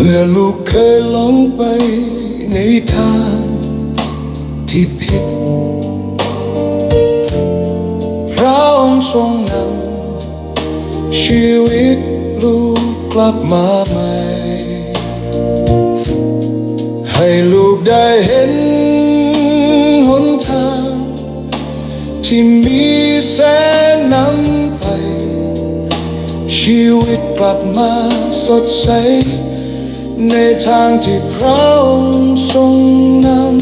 ເມື່ອລູກເຄີຍຫຼົງໄປໃນທາງທີ່ຜິດ, ພຣະອົງຊົງນຳ ຊີວິດລູກກັບມາໃໝ່, ໃຫ້ລູກໄດ້ເຫັນຫົນທາງທີ່ມີແສງນຳໄປ, ຊີວິດກັບມາສົດໃສ ໃນທາງທີ່ພຣະອົງຊົງນຳ.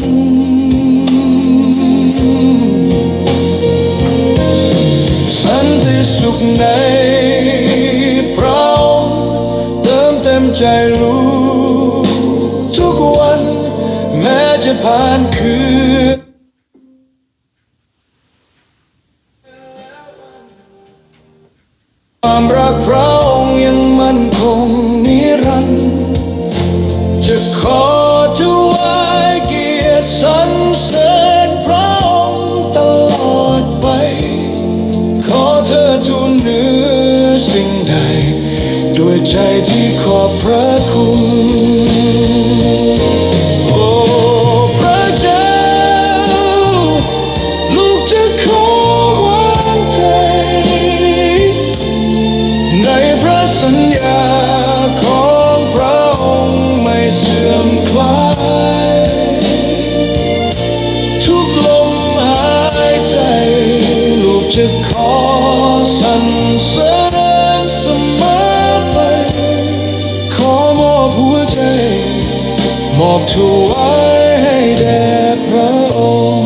ສັນຕິສຸກໃນພຣະອົງ ເຕີມເຕັມໃຈລູກທຸກວັນ, ແມ້ຈະຜ່ານຄືນ ຄວາມລັກພຣະອົງຍັງໝັ້ນຄົງນິລັນ, ຈະຂໍຖວາຍກຽດສັນເສີນພຣະອົງຕະຫຼອດໄປ. ຂໍເທີດທູນເໜືອສິ່ງໃດ ດ້ວຍໃຈທີ່ຂອບພຣະຄຸນ. ໂອ້ ພຣະເຈົ້າ, ລູກຈະຂໍວາງໃຈ ໃນພຣະສັນຍາຂອງພຣະອົງໄມ່ເສື່ອມຄລາຍ. ທຸກລົມຫາຍໃຈ ລູກຈະຂໍສັນເສີນສະເໝີໄປ. ຂໍມອບຫົວໃຈ ມອບຖວາຍໃຫ້ແດ່ພຣະອົງ.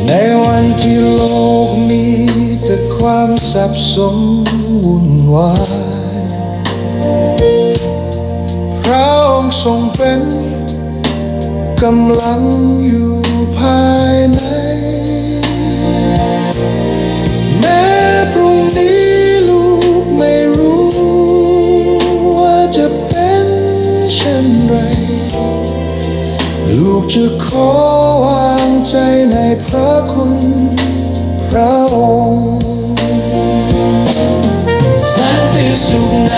ໃນວັນທີ່ໂລກມີແຕ່ຄວາມສັບສົນວຸ່ນວາຍ, ພຣະອົງຊົງເປັນກຳລັງຢູ່ພາຍໃນ. ແມ້ພລຸ່ງນີ້ລູກໄມ່ຮູ້ວ່າຈະເປັນເຊັ່ນໃດ, ລູກຈະຂໍວາງໃຈໃນພຣະຄຸນພຣະອົງ. ສັນຕິສຸກໃນ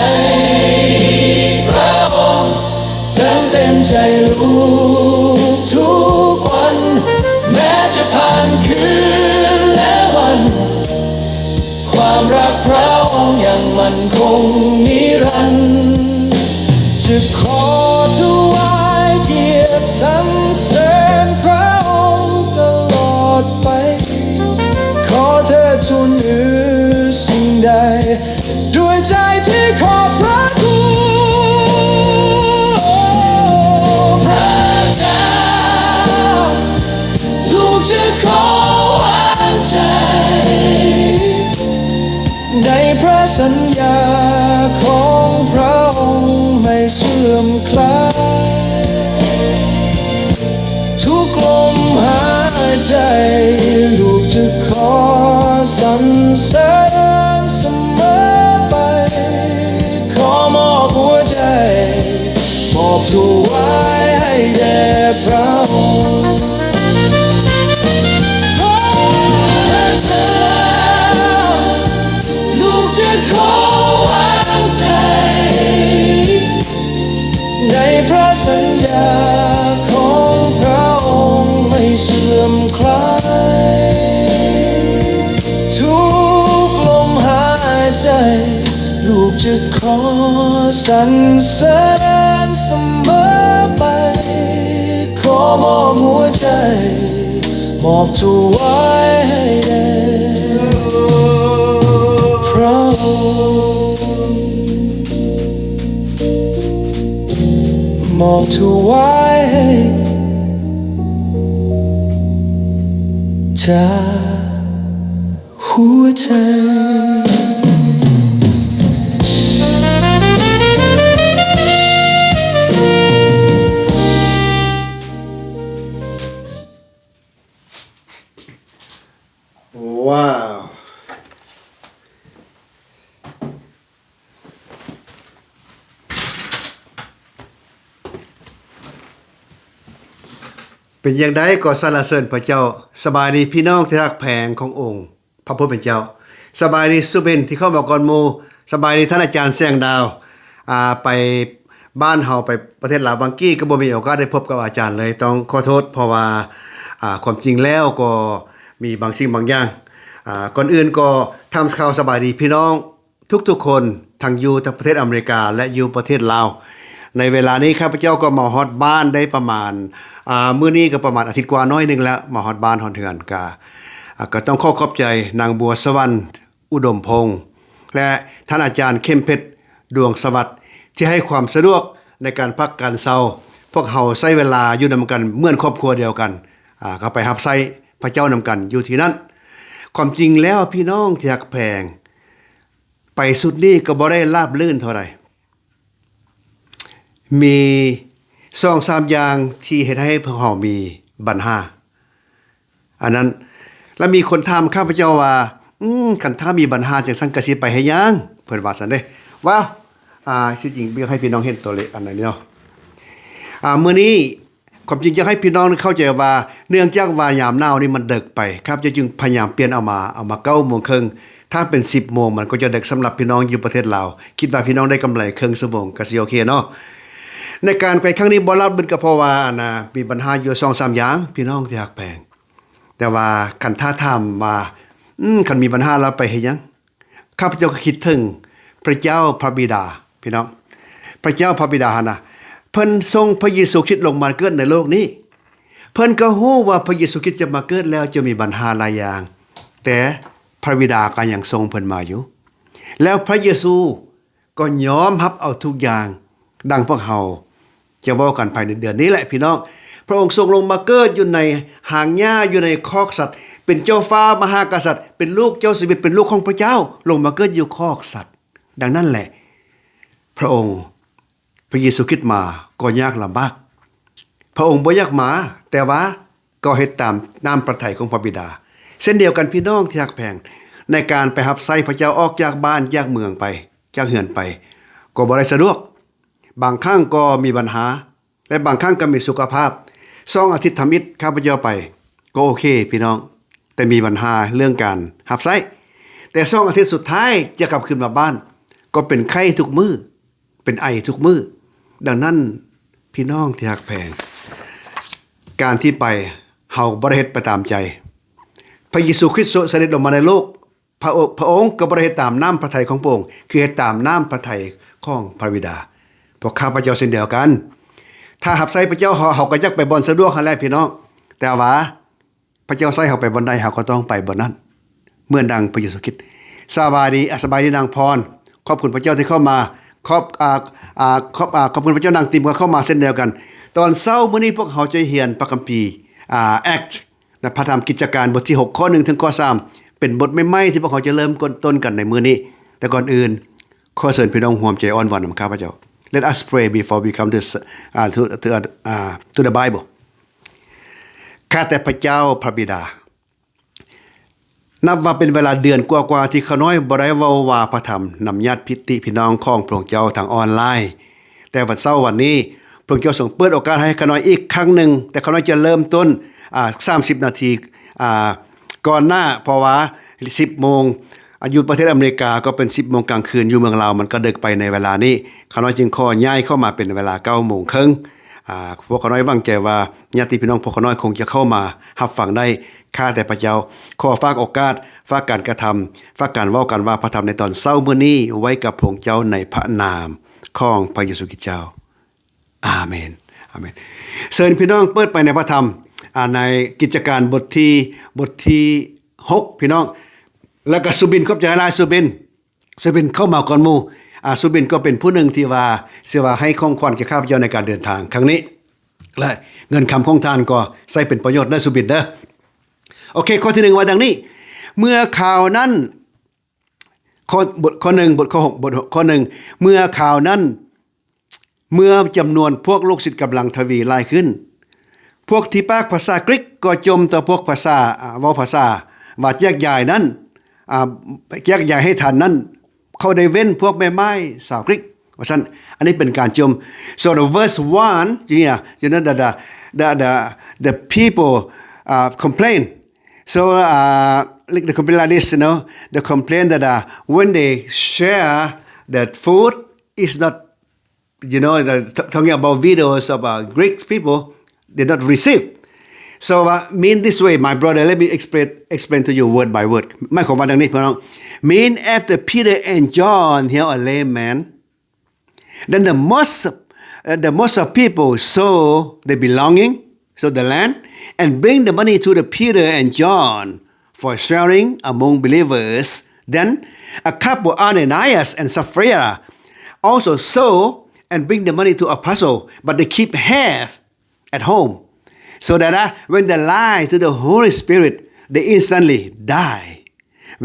ພຣະອົງ ເຕີມເຕັມໃຈລູກທຸກວັນ, ແມ້ຈະຜ່ານຄືນແລະວັນ, ຄວາມລັກພຣະອົງຍັງໝັ້ນຄົງນິລັນ. ຈະຂໍຖວາຍກຽດສັນເສີນພຣະອົງຕະຫຼອດໄປ. ຂໍເທີດທູນເໜືອສິ່ງໃດ ດ້ວຍໃຈທີ່ຂອບພຣະຄຸນ. ໂອ້ ພຣະເຈົ້າ, ລູກຈະຂໍວາງໃຈ ໃນພຣະສັນຍາຂອງພຣະອົງໄມ່ເສື່ອມຄລາຍ. ທຸກລົມຫາຍໃຈ ລູກຈະຂໍສັນເສີນສະເໝີໄປ. ຂໍມອບຫົວໃຈ ມອບຖວາຍໃຫ້ແດ່ພຣະອົງ. ພຣະເຈົ້າ, ລູກຈະຂໍວາງໃຈ ໃນພຣະສັນຍາຂອງພຣະອົງໄມ່ເສື່ອມຄລາຍ. ທຸກລົມຫາຍໃຈ ລູກຈະຂໍສັນເສີນສະເໝີໄປ. ຂໍມອບຫົວໃຈ ມອບຖວາຍໃຫ້ແດ່ພຣະອົງ, ມອບຖວາຍໃຫ້ຈາກຫົວໃຈ. ວ້າວ ເປັນຢ່າງໃດກໍສັນລະເສີນພະເຈົ້າ. ສະບາຍດີພີ່ນ້ອງທີ່ຮັກແພງຂອງອົງ ພະຜູ້ເປັນເຈົ້າ. ສະບາຍດີສຸບິນທີ່ເຂົ້າມາກ່ອນໝູ່. ສະບາຍດີທ່ານອາຈານແສງດາວ. ອ່າ ໄປບ້ານເຮົາ ໄປປະເທດລາວວັງກີ້ ກໍບໍ່ມີໂອກາດໄດ້ພົບກັບອາຈານເລີຍ. ຕ້ອງຂໍໂທດ ເພາະວ່າ ອ່າ ຄວາມຈິງແລ້ວກໍມີບາງສິ່ງບາງຢ່າງ. ອ່າ ກ່ອນອື່ນກໍຖາມຂ່າວສະບາຍດີພີ່ນ້ອງ ທຸກໆຄົນ ທັງຢູ່ປະເທດອາເມລິກາ ແລະ ຢູ່ປະເທດລາວ. ໃນເວລານີ້ຂ້າພະເຈົ້າກໍມາຮອດບ້ານໄດ້ປະມານ ອ່າ ມື້ນີ້ກໍປະມານອາທິດກວ່າໜ້ອຍໜຶ່ງແລ້ວ, ມາຮອດບ້ານຮອດເຮືອນ. ກະ ອ່າ ກໍຕ້ອງຂໍຂອບໃຈນາງບົວສະຫວັນ ອຸດົມພົງ ແລະ ທ່ານອາຈານເຂັມເພັດ ດວງສະຫວັດ ທີ່ໃຫ້ຄວາມສະດວກໃນການພັກການເຊົາ. ພວກເຮົາໃຊ້ເວລາຢູ່ນຳກັນເໝືອນຄອບຄົວດຽວກັນ, ອ່າ ກໍໄປຮັບໃຊ້ພະເຈົ້ານຳກັນຢູ່ທີ່ນັ້ນ. ຄວາມຈິງແລ້ວ ພີ່ນ້ອງທີ່ຮັກແພງ, ໄປຊຸດນີ້ກໍບໍ່ໄດ້ລາບລື່ນເທົ່າໃດ. ມີສອງສາມຢ່າງທີ່ເຮັດໃຫ້ພວກເຮົາມີບັນຫາ. ອັນນັ້ນ ແລະ ມີຄົນຖາມຂ້າພະເຈົ້າວ່າ, ອືມ, ຄັນຖ້າມີບັນຫາຈັ່ງຊັ້ນກໍຊິໄປເຮັດຫຍັງ? ເພິ່ນວ່າຊັ້ນເດ້. ວ້າວ, ອ່າ, ທີ່ຈິງບໍ່ຢາກໃຫ້ພີ່ນ້ອງເຫັນຕົວເລກອັນນັ້ນເນາະ. ອ່າ, ມື້ນີ້ ຄວາມຈິງຢາກໃຫ້ພີ່ນ້ອງໄດ້ເຂົ້າໃຈວ່າ ເນື່ອງຈາກວ່າຍາມໜາວນີ້ມັນເດິກໄປ, ຂ້າພະເຈົ້າຈຶ່ງພະຍາຍາມປ່ຽນເອົາມາ, ເອົາມາເກົ້າໂມງເຄິ່ງ. ຖ້າເປັນສິບໂມງ ມັນກໍຈະເດິກສຳລັບພີ່ນ້ອງຢູ່ປະເທດລາວ. ຄິດວ່າພີ່ນ້ອງໄດ້ກຳໄລເຄິ່ງຊົ່ວໂມງ ກໍຊິໂອເຄເນາະ. ໃນການໄປຄັ້ງນີ້ບໍ່ລາບລື່ນ ກໍເພາະວ່າ ອັນນ່າ ມີບັນຫາຢູ່ສອງສາມຢ່າງ ພີ່ນ້ອງທີ່ຮັກແພງ. ແຕ່ວ່າຄັນຖ້າຖາມວ່າ ອືມ, ຄັນມີບັນຫາແລ້ວໄປເຮັດຫຍັງ? ຂ້າພະເຈົ້າກໍຄິດເຖິງພະເຈົ້າພະບິດາ ພີ່ນ້ອງ. ພະເຈົ້າພະບິດາຫັ້ນນະ ເພິ່ນສົ່ງພະເຢຊູຄຣິດລົງມາເກີດໃນໂລກນີ້. ເພິ່ນກໍຮູ້ວ່າພະເຢຊູຄຣິດຈະມາເກີດແລ້ວຈະມີບັນຫາຫຼາຍຢ່າງ, ແຕ່ພະບິດາກໍຍັງສົ່ງເພິ່ນມາຢູ່. ແລ້ວພະເຢຊູກໍຍອມຮັບເອົາທຸກຢ່າງ, ດັ່ງພວກເຮົາ ຈະເວົ້າກັນພາຍໃນເດືອນນີ້ແຫຼະ ພີ່ນ້ອງ. ພະອົງຊົງລົງມາເກີດຢູ່ໃນຮາງຫຍ້າ, ຢູ່ໃນຄອກສັດ, ເປັນເຈົ້າຟ້າມະຫາກະສັດ, ເປັນລູກເຈົ້າສະຫວິດ, ເປັນລູກຂອງພະເຈົ້າ, ລົງມາເກີດຢູ່ຄອກສັດ. ດັ່ງນັ້ນແຫຼະ ພະອົງ ພະເຢຊູຄຣິດມາກໍຍາກລຳບາກ. ພະອົງບໍ່ຢາກມາ, ແຕ່ວ່າກໍເຮັດຕາມນ້ຳພະໄທຂອງພະບິດາ. ເຊັ່ນດຽວກັນ ພີ່ນ້ອງທີ່ຮັກແພງ, ໃນການໄປຮັບໃຊ້ພະເຈົ້າ, ອອກຈາກບ້ານຈາກເມືອງໄປ, ຈາກເຮືອນໄປ, ກໍບໍ່ໄດ້ສະດວກ. ບາງຄັ້ງກໍມີບັນຫາ ແລະ ບາງຄັ້ງກໍມີສຸຂະພາບ. ສອງອາທິດທຳອິດຂ້າພະເຈົ້າໄປ ກໍໂອເຄ ພີ່ນ້ອງ, ແຕ່ມີບັນຫາເລື່ອງການຮັບໃຊ້. ແຕ່ສອງອາທິດສຸດທ້າຍຈະກັບຄືນມາບ້ານ ກໍເປັນໄຂ້ທຸກມື້, ເປັນໄອທຸກມື້. ດັ່ງນັ້ນ ພີ່ນ້ອງທີ່ຮັກແພງ, ການທີ່ໄປ ເຮົາບໍ່ໄດ້ເຮັດໄປຕາມໃຈ. ພະເຢຊູຄຣິດເສດັດລົງມາໃນໂລກ ພະອົງ ພະອົງກໍບໍ່ໄດ້ເຮັດຕາມນ້ຳພະໄທຂອງພະອົງ, ຄືເຮັດຕາມນ້ຳພະໄທຂອງພະບິດາ. ພວກຂ້າພະເຈົ້າເຊັ່ນດຽວກັນ, ຖ້າຮັບໃຊ້ພະເຈົ້າ, ເຮົາ, ເຮົາກໍຢາກໄປບ່ອນສະດວກຫັ້ນແຫຼະ ພີ່ນ້ອງ, ແຕ່ວ່າພະເຈົ້າໃສ່ເຮົາໄປບ່ອນໃດ, ເຮົາກໍຕ້ອງໄປບ່ອນນັ້ນ, ເໝືອນດັ່ງພະເຢຊູຄຣິດ. ສະບາຍດີ, ອາ, ສະບາຍດີນາງພອນ, ຂອບຄຸນພະເຈົ້າທີ່ເຂົ້າມາ. ຂອບ, ອາ, ອາ, ຂອບ, ອາ, ຂອບຄຸນພະເຈົ້າ. ນາງຕິມກໍເຂົ້າມາເຊັ່ນດຽວກັນ. ຕອນເຊົ້າມື້ນີ້ພວກເຮົາຈະຮຽນພະຄຳພີ, ອາ, Act ໃນພະທຳກິດຈະການບົດທີຫົກ ຂໍ້ໜຶ່ງເຖິງຂໍ້ສາມ ເປັນບົດໃໝ່ໆທີ່ພວກເຮົາຈະເລີ່ມຕົ້ນກັນໃນມື້ນີ້. ແຕ່ກ່ອນອື່ນ ຂໍເຊີນພີ່ນ້ອງຮ່ວມໃຈອ້ອນວອນນຳຂ້າພະເຈົ້າ. Let us pray before we come to, uh, to, to, uh, to the Bible. ຂ້າແຕ່ພະເຈົ້າພະບິດາ, ນັບວ່າເປັນເວລາເດືອນກວ່າໆທີ່ຂ້ານ້ອຍບໍ່ໄດ້ເວົ້າວ່າພະທຳນຳຍາດພິຕິພີ່ນ້ອງຂອງພະອົງເຈົ້າທາງອອນລາຍ. ແຕ່ວັນເສົາວັນນີ້ ພະອົງເຈົ້າຊົງເປີດໂອກາດໃຫ້ຂ້ານ້ອຍອີກຄັ້ງໜຶ່ງ, ແຕ່ຂ້ານ້ອຍຈະເລີ່ມຕົ້ນ ອ່າ ສາມສິບນາທີ ອ່າ ກ່ອນໜ້າ, ເພາະວ່າສິບໂມງ ອາ ຢູ່ປະເທດອາເມລິກາກໍເປັນສິບໂມງກາງຄືນ, ຢູ່ເມືອງລາວມັນກໍເດິກໄປໃນເວລານີ້. ຂ້ານ້ອຍຈຶ່ງຂໍຍ້າຍເຂົ້າມາເປັນເວລາເກົ້າໂມງເຄິ່ງ. ອ່າ ພວກຂ້ານ້ອຍຫວັງໃຈວ່າ ຍາດຕິພີ່ນ້ອງພວກຂ້ານ້ອຍຄົງຈະເຂົ້າມາຮັບຟັງໄດ້. ຂ້າແຕ່ພະເຈົ້າ, ຂໍຝາກໂອກາດ, ຝາກການກະທຳ, ຝາກການເວົ້າການວ່າພະທຳໃນຕອນເຊົ້າມື້ນີ້ໄວ້ກັບພະອົງເຈົ້າໃນພະນາມຂອງພະເຢຊູຄຣິດເຈົ້າ. ອາເມນ. ອາເມນ. ເຊີນພີ່ນ້ອງເປີດໄປໃນພະທຳ, ອາ, ໃນກິດຈະການບົດທີ, ບົດທີຫົກ ພີ່ນ້ອງ. ແລ້ວກໍສຸບິນ, ຂອບໃຈຫຼາຍສຸບິນ. ສຸບິນເຂົ້າມາກ່ອນໝູ່. ອາ, ສຸບິນກໍເປັນຜູ້ໜຶ່ງທີ່ວ່າ, ທີ່ວ່າໃຫ້ຂອງຂວັນແກ່ຂ້າພະເຈົ້າໃນການເດີນທາງຄັ້ງນີ້. ແລະ ເງິນຄຳຂອງທ່ານກໍໃຊ້ເປັນປະໂຫຍດເດີ ສຸບິນເດີ. ໂອເຄ, ຂໍ້ທີໜຶ່ງວ່າດັ່ງນີ້, ເມື່ອຄາວນັ້ນ, ຂໍ້, ບົດຂໍ້ໜຶ່ງ, ບົດຂໍ້ຫົກ, ບົດຂໍ້ໜຶ່ງ, ເມື່ອຄາວນັ້ນ, ເມື່ອຈຳນວນພວກລູກສິດກຳລັງທະວີຫຼາຍຂຶ້ນ, ພວກທີ່ປາກພາສາກຣິກກໍຈົ່ມຕໍ່ພວກພາສາ, ອາ, ເວົ້າພາສາ, ວ່າແຈກຢາຍນັ້ນ, ອາ, ແຈກຢາຍໃຫ້ທ່ານນັ້ນ, ເຂົາໄດ້ເວັ້ນພວກແມ່ໝ້າຍຊາວກຣີກ ວ່າຊັ້ນ. ອັນນີ້ເປັນການຈົ່ມ. So the verse one, yeah, you know, the, the, the, the, the people, uh, complain. So, uh, like, the complaint like this, you know, the complaint that, uh, when they share the food, is not, you know, the, t-, talking about videos of, uh, Greek people, they not receive. So, uh, mean this way, my brother, let me explain, explain to you word by word. ໝາຍຄວາມວ່າດັ່ງນີ້ ພີ່ນ້ອງ. Mean after Peter and John heal a lame man, then the most, uh, the most of people sold their belonging, sold the land, and bring the money to the Peter and John for sharing among believers. Then a couple, Ananias and Sapphira, also sold and bring the money to apostle, but they keep half at home, so that, uh, when they lie to the Holy Spirit, they instantly die.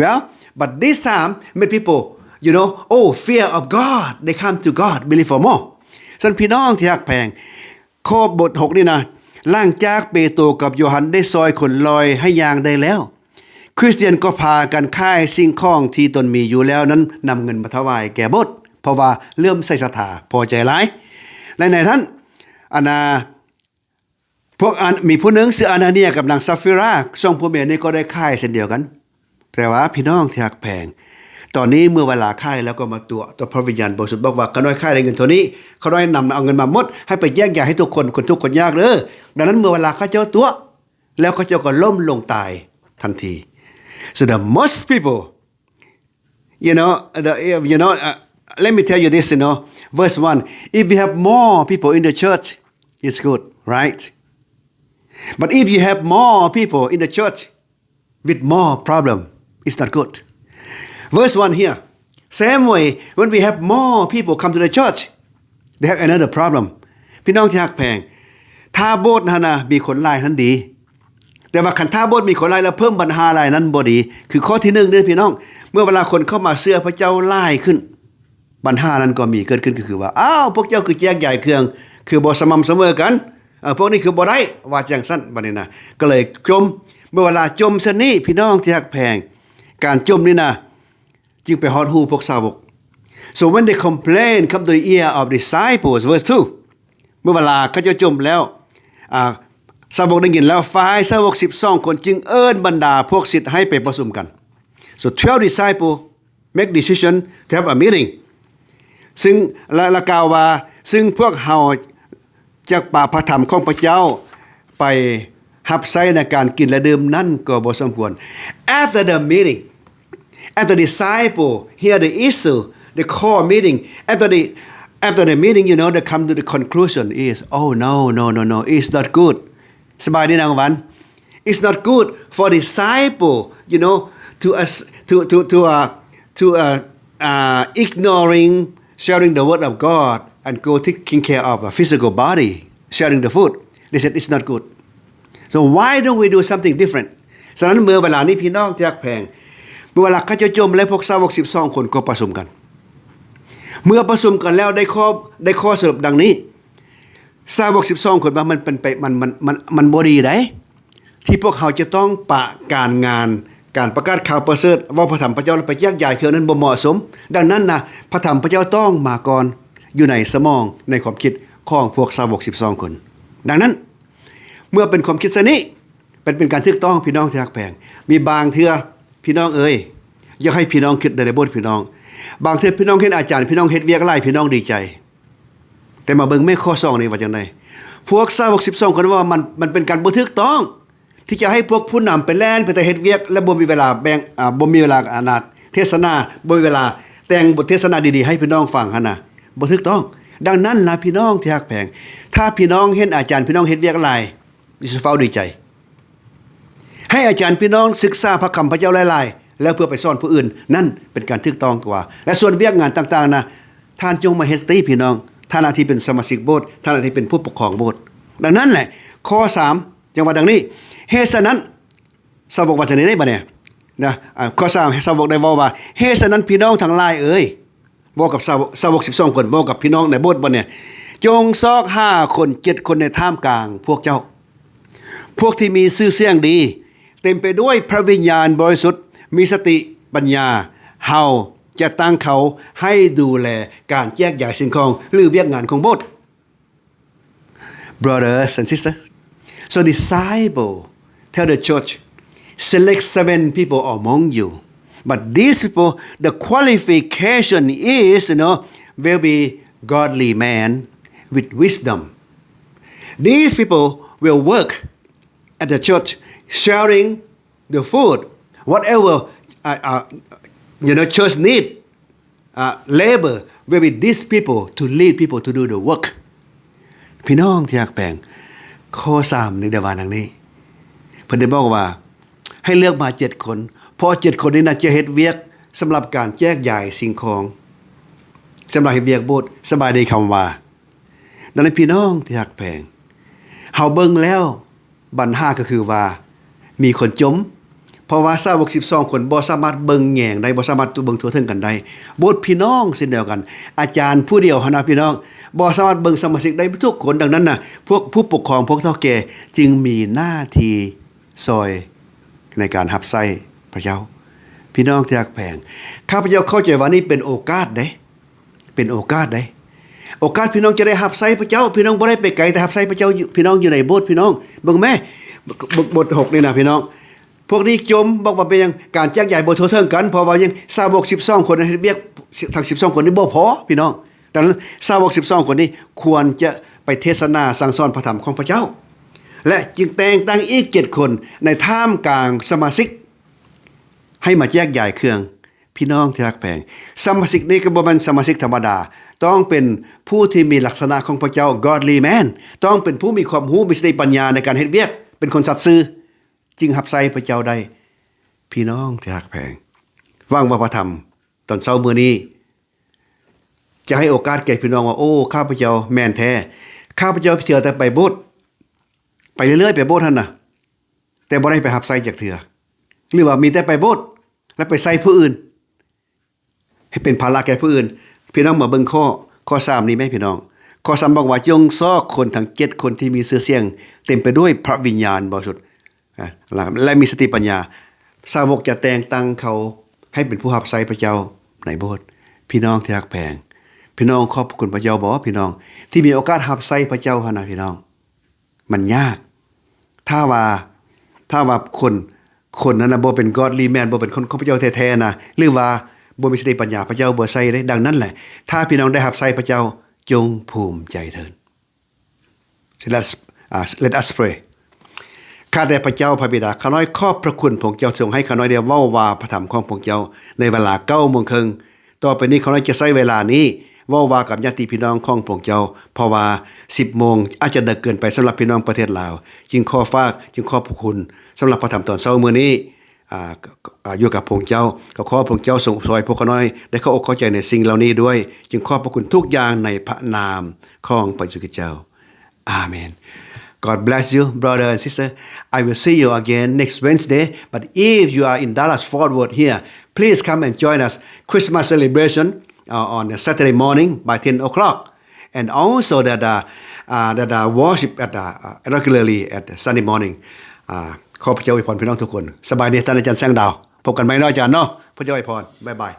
Well, but this time, many people, you know, oh, fear of God, they come to God, believe for more. ຊັ້ນພີ່ນ້ອງທີ່ຮັກແພງ, ຂໍ້ບົດຫົກນີ້ນະ, ຫຼັງຈາກເປໂຕກັບໂຢຮັນໄດ້ຊ່ອຍຄົນລອຍໃຫ້ຍ່າງໄດ້ແລ້ວ, ຄຣິສຕຽນກໍພາກັນຂາຍສິ່ງຂອງທີ່ຕົນມີຢູ່ແລ້ວນັ້ນ, ນຳເງິນມາຖວາຍແກ່ໂບດ, ເພາະວ່າເຫຼື້ອມໃສສັດທາ, ພໍໃຈຫຼາຍ. ແລະ ໃນນັ້ນ, ອັນນາ ພວກອັນ ມີຜູ້ໜຶ່ງຊື່ອານາເນຍກັບນາງຊາຟີຣາ, ສອງຜົວເມຍນີ້ກໍໄດ້ຂາຍເຊັ່ນດຽວກັນ. ແຕ່ວ່າພີ່ນ້ອງທີ່ຮັກແພງ, ຕອນນີ້ເມື່ອເວລາຂາຍແລ້ວກໍມາຕົວະ, ຕົວະພະວິນຍານບໍລິສຸດ, ບອກວ່າ ຂ້ານ້ອຍຂາຍໄດ້ເງິນເທົ່ານີ້, ຂ້ານ້ອຍນຳເອົາເງິນມາໝົດ, ໃຫ້ໄປແຈກຢາຍໃຫ້ທຸກຄົນ, ຄົນທຸກຄົນຍາກເດີ. ດັ່ງນັ້ນເມື່ອເວລາເຂົາເຈົ້າຕົວະແລ້ວ, ເຂົາເຈົ້າກໍລົ້ມລົງຕາຍທັນທີ. So the most people, you know, the, you know, uh, let me tell you this, you know, verse one, if we have more people in the church, it's good, right? But if you have more people in the church with more problem, it's not good. Verse one here, same way, when we have more people come to the church, they have another problem. ພີ່ນ້ອງທີ່ຮັກແພງ, ຖ້າໂບດຫັ້ນນະມີຄົນຫຼາຍຫັ້ນດີ, ແຕ່ວ່າຄັນຖ້າໂບດມີຄົນຫຼາຍແລ້ວເພີ່ມບັນຫາຫຼາຍນັ້ນບໍ່ດີ. ຄືຂໍ້ທີໜຶ່ງເດ້ພີ່ນ້ອງ, ເມື່ອເວລາຄົນເຂົ້າມາເຊື່ອພະເຈົ້າຫຼາຍຂຶ້ນ, ບັນຫານັ້ນກໍມີເກີດຂຶ້ນ, ກໍຄືວ່າ ອ້າວ ພວກເຈົ້າຄືແຈກຢາຍເຄື່ອງ ຄືບໍ່ສະໝ່ຳສະເໝີກັນ, ເອີ ພວກນີ້ຄືບໍ່ໄດ້, ວ່າຈັ່ງຊັ້ນ. ບັດນີ້ນະ ກໍເລີຍຈົ່ມ. ເມື່ອເວລາຈົ່ມເຊັ່ນນີ້ ພີ່ນ້ອງທີ່ຮັກແພງ, ການຈົ່ມນີ້ນະ ຈຶ່ງໄປຮອດຫູພວກສາວົກ. So when they complain, come to the ear of disciples, verse two. ເມື່ອເວລາເຂົາເຈົ້າຈົ່ມແລ້ວ, ອາ, ສາວົກໄດ້ຍິນແລ້ວ, ຝ່າຍສາວົກສິບສອງຄົນຈຶ່ງເອີ້ນບັນດາພວກສິດໃຫ້ໄປປະຊຸມກັນ. So twelve disciple make decision to have a meeting. ຊຶ່ງ ແລະ ແລະ ກ່າວວ່າ, ຊຶ່ງພວກເຮົາຈັກປະພະທຳຂອງພະເຈົ້າໄປຮັບໃຊ້ໃນການກິນ ແລະ ດື່ມນັ້ນກໍບໍ່ສົມຄວນ. After the meeting, after disciple hear the issue, they call meeting. After the, after the meeting, you know, they come to the conclusion is, oh, no, no, no, no, it's not good. ສະບາຍດີນາງວັນ. It's not good for disciple, you know, to us, to, to, to, uh, to, uh, uh, ignoring sharing the word of God and go taking care of a physical body, sharing the food. They said it's not good. So why don't we do something different? ສະນັ້ນເມື່ອເວລານີ້ ພີ່ນ້ອງທີ່ຮັກແພງ, ເມື່ອເວລາເຂົາເຈົ້າຈົ່ມແລ້ວ ພວກສາວົກສິບສອງຄົນກໍປະຊຸມກັນ. ເມື່ອປະຊຸມກັນແລ້ວໄດ້ຂໍ້, ໄດ້ຂໍ້ສະຫຼຸບດັ່ງນີ້. ສາວົກສິບສອງຄົນວ່າມັນເປັນໄປ, ມັນ, ມັນ, ມັນ, ມັນບໍ່ດີໃດ ທີ່ພວກເຮົາຈະຕ້ອງປະການງານ ການປະກາດຂ່າວປະເສີດ ເວົ້າພະທຳພະເຈົ້າ ແລະ ໄປແຈກຢາຍເຄື່ອງນັ້ນບໍ່ເໝາະສົມ. ດັ່ງນັ້ນນະ ພະທຳພະເຈົ້າຕ້ອງມາກ່ອນ ຢູ່ໃນສະໝອງ ໃນຄວາມຄິດຂອງພວກສາວົກສິບສອງຄົນ. ດັ່ງນັ້ນ ເມື່ອເປັນຄວາມຄິດຊະນີ້ ເປັນ, ເປັນການຖືກຕ້ອງ ພີ່ນ້ອງທີ່ຮັກແພງ. ມີບາງເທື່ອ ພີ່ນ້ອງເອີຍ, ຢາກໃຫ້ພີ່ນ້ອງຄິດໃນບົດພີ່ນ້ອງ. ບາງເທື່ອພີ່ນ້ອງເຫັນອາຈານ, ພີ່ນ້ອງເຮັດວຽກຫຼາຍ, ພີ່ນ້ອງດີໃຈ. ແຕ່ມາເບິ່ງແມ່ຂໍ້ສອງນີ້ວ່າຈັ່ງໃດ? ພວກສາວົກສິບສອງຄົນວ່າມັນ, ມັນເປັນການບໍ່ຖືກຕ້ອງ ທີ່ຈະໃຫ້ພວກຜູ້ນຳໄປແລ່ນໄປແຕ່ເຮັດວຽກ ແລະ ບໍ່ມີເວລາແບ່ງ, ອາ, ບໍ່ມີເວລາ, ອາ, ເທດສະໜາ, ບໍ່ມີເວລາແຕ່ງບົດເທດສະໜາດີໆໃຫ້ພີ່ນ້ອງຟັງຫັ້ນນະ, ບໍ່ຖືກຕ້ອງ. ດັ່ງນັ້ນລະ ພີ່ນ້ອງທີ່ຮັກແພງ, ຖ້າພີ່ນ້ອງເຫັນອາຈານ, ພີ່ນ້ອງເຮັດວຽກຫຼາຍ, ຊິຟ້າວດີໃຈ. ໃຫ້ອາຈານພີ່ນ້ອງສຶກສາພະຄຳພະເຈົ້າຫຼາຍໆ ແລ້ວເພື່ອໄປສອນຜູ້ອື່ນ, ນັ້ນເປັນການຖືກຕ້ອງກວ່າ. ແລະ ສ່ວນວຽກງານຕ່າງໆນະ, ທ່ານຈົ່ງມາເຮັດຕິພີ່ນ້ອງ, ຖານະທີ່ເປັນສະມາຊິກໂບດ, ຖານະທີ່ເປັນຜູ້ປົກຄອງໂບດ. ດັ່ງນັ້ນແຫຼະ, ຂໍ້ສາມ ຈັ່ງວ່າດັ່ງນີ້, ເຫດສະນັ້ນ, ສາວົກວ່າຈັ່ງໃດໃນບັດນີ້ນະ, ອາ, ຂໍ້ສາມ ສາວົກໄດ້ເວົ້າວ່າ, ເຫດສະນັ້ນ ພີ່ນ້ອງທັງຫຼາຍເອີຍ, ເວົ້າກັບສາວົກ, ສາວົກສິບສອງຄົນ, ເວົ້າກັບພີ່ນ້ອງໃນໂບດບັດນີ້, ຈົ່ງຊອກຫາຄົນເຈັດຄົນໃນທ່າມກາງພວກເຈົ້າ, ພວກທີ່ມີຊື່ສຽງດີ, ເຕັມໄປດ້ວຍພະວິນຍານບໍລິສຸດ, ມີສະຕິປັນຍາ, ເຮົາຈະຕັ້ງເຂົາໃຫ້ດູແລການແຈກຢາຍສິ່ງຂອງ ຫຼື ວຽກງານຂອງໂບດ. Brothers and sisters, so disciple tell the church, select seven people among you. But these people, the qualification is, you know, will be godly man with wisdom. These people will work at the church, sharing the food, whatever, uh, uh, you know, church need, uh, labor will be these people to lead people to do the work. ພີ່ນ້ອງທີ່ຮັກແພງ, ຂໍ້ສາມນີ້ໄດ້ວ່າດັ່ງນີ້, ເພິ່ນໄດ້ບອກວ່າ ໃຫ້ເລືອກມາເຈັດຄົນ, ເພາະເຈັດຄົນນີ້ນະຈະເຮັດວຽກສຳລັບການແຈກຢາຍສິ່ງຂອງ, ສຳລັບເຮັດວຽກໂບດ. ສະບາຍດີຄຳວ່າ. ດັ່ງນັ້ນ ພີ່ນ້ອງທີ່ຮັກແພງ, ເຮົາເບິ່ງແລ້ວ ບັນຫາກໍຄືວ່າມີຄົນຈົ່ມ, ເພາະວ່າສາວົກສິບສອງຄົນບໍ່ສາມາດເບິ່ງແຍງໄດ້, ບໍ່ສາມາດເບິ່ງທົ່ວເຖິງກັນໄດ້. ໂບດພີ່ນ້ອງເຊັ່ນດຽວກັນ, ອາຈານຜູ້ດຽວຫັ້ນນະ ພີ່ນ້ອງ ບໍ່ສາມາດເບິ່ງສະມາຊິກໄດ້ທຸກຄົນ. ດັ່ງນັ້ນນະ ພວກຜູ້ປົກຄອງ, ພວກເຖົ້າແກ່ຈຶ່ງມີໜ້າທີ່ຊ່ອຍໃນການຮັບໃຊ້ພະເຈົ້າ. ພີ່ນ້ອງທີ່ຮັກແພງ, ຂ້າພະເຈົ້າເຂົ້າໃຈວ່ານີ້ເປັນໂອກາດເດ້. ເປັນໂອກາດເດ້. ໂອກາດພີ່ນ້ອງຈະໄດ້ຮັບໃຊ້ພະເຈົ້າ. ພີ່ນ້ອງບໍ່ໄດ້ໄປໄກ, ແຕ່ຮັບໃຊ້ພະເຈົ້າຢູ່, ພີ່ນ້ອງຢູ່ໃນໂບດ. ພີ່ນ້ອງເບິ່ງແມ້, ບົດ ບົດຫົກນີ້ນະ ພີ່ນ້ອງ. ພວກນີ້ຈົ່ມ, ບອກວ່າເປັນຫຍັງການແຈກຢາຍບໍ່ທົ່ວເຖິງກັນ, ເພາະວ່າຫຍັງ? ສາວົກສິບສອງຄົນເຮັດວຽກ, ທັງສິບສອງຄົນນີ້ບໍ່ພໍ ພີ່ນ້ອງ. ດັ່ງນັ້ນ ສາວົກສິບສອງຄົນນີ້ຄວນຈະໄປເທດສະໜາສັ່ງສອນພະທຳຂອງພະເຈົ້າ, ແລະ ຈຶ່ງແຕ່ງຕັ້ງອີກເຈັດຄົນໃນທ່າມກາງສະມາຊິກ ໃຫ້ມາແຈກຢາຍເຄື່ອງ. ພີ່ນ້ອງທີ່ຮັກແພງ, ສະມາຊິກນີ້ກໍບໍ່ແມ່ນສະມາຊິກທຳມະດາ, ຕ້ອງເປັນຜູ້ທີ່ມີລັກສະນະຂອງພະເຈົ້າ, godly man, ຕ້ອງເປັນຜູ້ມີຄວາມຮູ້, ມີສະຕິປັນຍາໃນການເຮັດວຽກ, ເປັນຄົນສັດຊື່, ຈຶ່ງຮັບໃຊ້ພະເຈົ້າໄດ້. ພີ່ນ້ອງທີ່ຮັກແພງ, ຫວັງວ່າພະທຳຕອນເຊົ້າມື້ນີ້ຈະໃຫ້ໂອກາດແກ່ພີ່ນ້ອງວ່າ, ໂອ້ ຂ້າພະເຈົ້າແມ່ນແທ້, ຂ້າພະເຈົ້າເທື່ອແຕ່ໄປໂບດ, ໄປເລື້ອຍໆ ໄປໂບດຫັ້ນນະ, ແຕ່ບໍ່ໄດ້ໄປຮັບໃຊ້ຈັກເທື່ອ, ຫຼືວ່າມີແຕ່ໄປໂບດ ແລ້ວໄປໃຊ້ຜູ້ອື່ນ, ໃຫ້ເປັນພາລະແກ່ຜູ້ອື່ນ. ພີ່ນ້ອງມາເບິ່ງຂໍ້, ຂໍ້ສາມນີ້ແມ້ ພີ່ນ້ອງ. ຂໍ້ສາມບອກວ່າ, ຈົ່ງຊອກຄົນທັງເຈັດຄົນທີ່ມີຊື່ສຽງ, ເຕັມໄປດ້ວຍພະວິນຍານບໍລິສຸດ, ອາ, ແລະ ມີສະຕິປັນຍາ. ສາວົກຈະແຕ່ງຕັ້ງເຂົາໃຫ້ເປັນຜູ້ຮັບໃຊ້ພະເຈົ້າໃນໂບດ. ພີ່ນ້ອງທີ່ຮັກແພງ, ພີ່ນ້ອງຂອບພະຄຸນພະເຈົ້າບໍ່ ພີ່ນ້ອງ, ທີ່ມີໂອກາດຮັບໃຊ້ພະເຈົ້າຫັ້ນນະ ພີ່ນ້ອງ? ມັນຍາກ. ຖ້າວ່າ, ຖ້າວ່າຄົນ, ຄົນນັ້ນນະບໍ່ເປັນ godly man, ບໍ່ເປັນຄົນຂອງພະເຈົ້າແທ້ໆນະ, ຫຼືວ່າບໍ່ມີສະຕິປັນຍາ, ພະເຈົ້າບໍ່ໃຊ້ເດ້. ດັ່ງນັ້ນແຫຼະ, ຖ້າພີ່ນ້ອງໄດ້ຮັບໃຊ້ພະເຈົ້າ, ຈົ່ງພູມໃຈເຖີ້ນ. Let us, uh, let us pray. ຂ້າແດ່ພະເຈົ້າພະບິດາ, ຂ້ານ້ອຍຂອບພະຄຸນພະອົງເຈົ້າ ທີ່ຊົງໃຫ້ຂ້ານ້ອຍໄດ້ເວົ້າວ່າພະທຳຂອງພະອົງເຈົ້າ ໃນເວລາເກົ້າໂມງເຄິ່ງ. ຕໍ່ໄປນີ້ ຂ້ານ້ອຍຈະໃຊ້ເວລານີ້ເວົ້າວ່າກັບຍາດຕິພີ່ນ້ອງຂອງພະອົງເຈົ້າ, ເພາະວ່າສິບໂມງອາດຈະເດິກເກີນໄປສຳລັບພີ່ນ້ອງປະເທດລາວ. ຈຶ່ງຂໍຝາກ, ຈຶ່ງຂອບພະຄຸນສຳລັບພະທຳຕອນເຊົ້າມື້ນີ້, ອາ, ອາ, ຢູ່ກັບພະອົງເຈົ້າ. ກໍຂໍພະອົງເຈົ້າຊົງຊ່ວຍພວກຂ້ານ້ອຍໄດ້ເຂົ້າອົກເຂົ້າໃຈໃນສິ່ງເຫຼົ່ານີ້ດ້ວຍ. ຈຶ່ງຂອບພະຄຸນທຸກຢ່າງໃນພະນາມຂອງພະເຢຊູຄຣິສເຈົ້າ. Amen. God bless you, brother and sister. I will see you again next Wednesday. But if you are in Dallas Fort Worth here, please come and join us Christmas celebration, uh, on a Saturday morning by ten o'clock. And also that, uh, uh, that, uh, worship at, uh, uh, regularly at Sunday morning. ອາ, ຂໍພະເຈົ້າອວຍພອນພີ່ນ້ອງທຸກຄົນ. ສະບາຍດີ, ທ່ານອາຈານແສງດາວ. ພົບກັນໃໝ່ເນາະ ອາຈານເນາະ. ພະເຈົ້າອວຍພອນ. ບາຍບາຍ.